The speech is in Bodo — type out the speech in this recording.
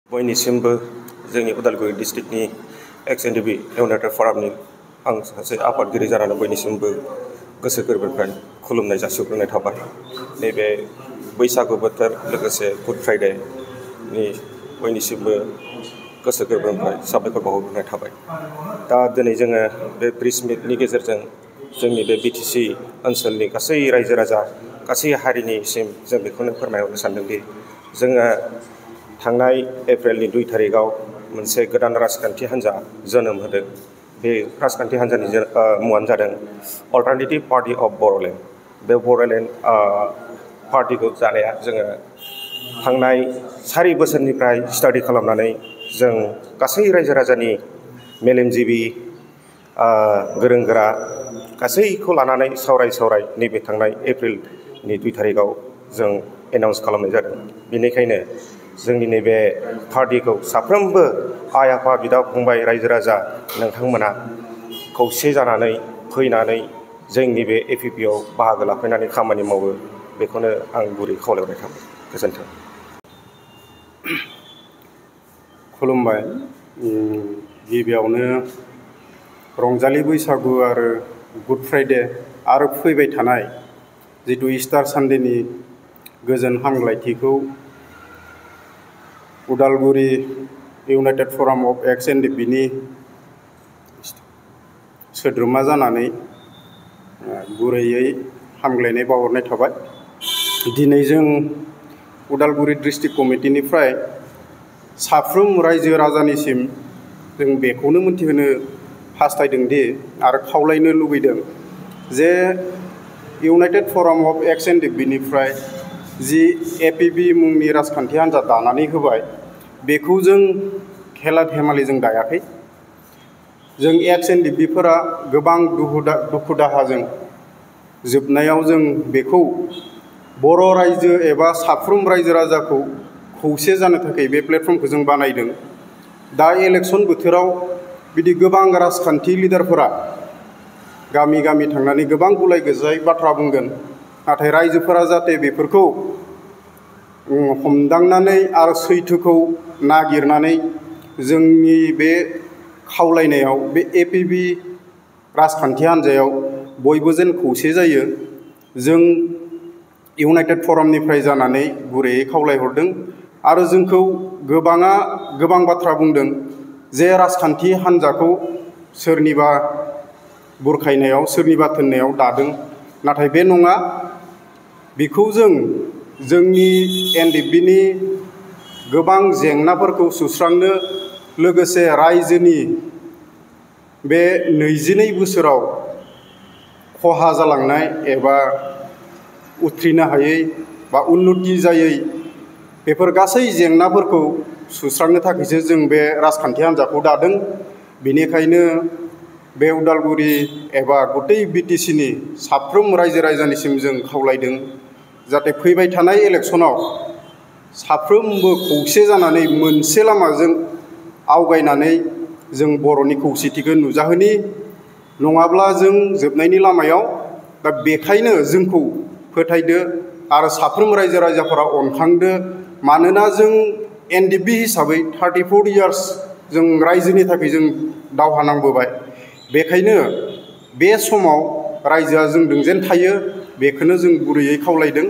बयनिसिमबो जोंनि उदालगुरि डिस्ट्रिक्टनि एक्स-एन-डि-बि इउनाइटेड फरामनि आं सासे आफादगिरि जानानै बयनिसिमबो गोसो गोरबोनिफ्राय खुलुमनाय जासिहरग्रोनाय थाबाय। नैबे बैसागु बोथोर लोगोसे गुड फ्राइडेनि बयनिसिमबो गोसो गोरबोनिफ्राय साबायखर बावहरग्रोनाय थाबाय। दा दिनै जोङो बे प्रेस मिटनि गेजेरजों जोंनि बे बिटिसि ओनसोलनि गासै रायजो राजा गासै हारिनिसिम जों बेखौनो फोरमायहरनो सानदोंदि जोङो थांनाय एप्रिलनि 2 तारिखआव मोनसे गोदान राजखान्थि हान्जा जोनोम होदों। बे राजखान्थि हान्जानि मुङानो जादों अल्टारनेटिभ पार्टी अफ बर'लेण्ड। बे बर'लेण्ड पार्टीखौ जानाया जोङो थांनाय 4 बोसोरनिफ्राय स्टाडि खालामनानै जों गासै रायजो राजानि मेलेमजिबि गोरों गोरा गासैखौ लानानै सावराय नैबे थांनाय एप्रिलनि 2 तारिखआव जों एनाउन्स खालामनाय जादों। बेनिखायनो जोंनि नैबे पार्टीखौ साफ्रोमबो आइ आफा बिदा फंबाय रायजो राजा नोंथांमोना खौसे जानानै फैनानै जोंनि बे एपिपिआव बाहागो लाफैनानै खामानि मावो, बेखौनो आं गुरै खावलायहरनाय थाबाय। गोजोन्थों। खुलुमबाय। गिबियावनो रंजालि बैसागु आरो गुड फ्राइडे आरो फैबाय थानाय जिथु इस्टार सानडेनि गोजोन हामलायथिखौ उदालगुरि इउनाइटेड फराम अफ एक्स-एन-डि-बिनि सोद्रोमा जानानै गुरैयै हामग्लायनाय बावहरनाय थाबाय। दिनै जों उदालगुरि डिस्ट्रिक्ट कमिटिनिफ्राय साफ्रोम रायजो राजानिसिम जों बेखौनो मोन्थिहोनो हास्थायदोंदि आरो खावलायनो लुबैदों जे इउनाइटेड फराम अफ एक्स-एन-डि-बिनिफ्राय जि एपिपि मुंनि राजखान्थि हान्जा दानानै होबाय, बेखौ जों खेला धेमालि जों दायाखै। जों एक्स-एन-डि-बिफोरा गोबां दुखु दाहाजों जोबनायाव जों बेखौ बर' रायजो एबा साफ्रोम रायजो राजाखौ खौसे जानो थाखाय बे प्लेटफर्मखौ जों बानायदों। दा इलेक्सन बोथोराव बिदि गोबां राजखान्थि लिडारफोरा गामि गामि थांनानै गोबां गुलाय गुजाय बाथ्रा बुंगोन, नाथाय रायजोफोरा जाहाथे बेफोरखौ हमदांनानै आरो सैथोखौ नागिरनानै जोंनि बे खावलायनायाव बे एपिपि राजखान्थि हान्जायाव बयबो जेन खौसे जायो, जों इउनाइटेड फरामनिफ्राय जानानै गुरैयै खावलायहरदों। आरो जोंखौ गोबाङा गोबां बाथ्रा बुंदों जे राजखान्थि हान्जाखौ सोरनिबा बुरखायनायाव सोरनिबा थोननायाव दादों, नाथाय बे नङा। बेखौ जों जोंनि एन-डि-बिनि गोबां जेंनाफोरखौ सुस्रांनो लोगोसे रायजोनि बे 22 बोसोराव खहा जालांनाय एबा उथ्रिनो हायै बा उन्नति जायै बेफोर गासै जेंनाफोरखौ सुस्रांनो थाखायसो जों बे राजखान्थि हान्जाखौ दादों। बेनिखायनो बे उदालगुरि एबा गतै बिटिसिनि साफ्रोम रायजो राजानिसिम जों खावलायदों जाहाथे फैबाय थानाय इलेक्सनाव साफ्रोमबो खौसे जानानै मोनसे लामाजों आवगायनानै जों बर'नि खौसेथिखौ नुजाहोनि, नङाब्ला जों जोबनायनि लामायाव। दा बेखायनो जोंखौ फोथायदो आरो साफ्रोम रायजो राजाफोरा अनखांदो, मानोना जों एन-डि-बि हिसाबै 34 इयार्स जों रायजोनि थाखाय जों दावहा नांबोबाय। बेखायनो बे समाव रायजोआ जोंजों जेन थायो, बेखौनो जों गुरैयै खावलायदों।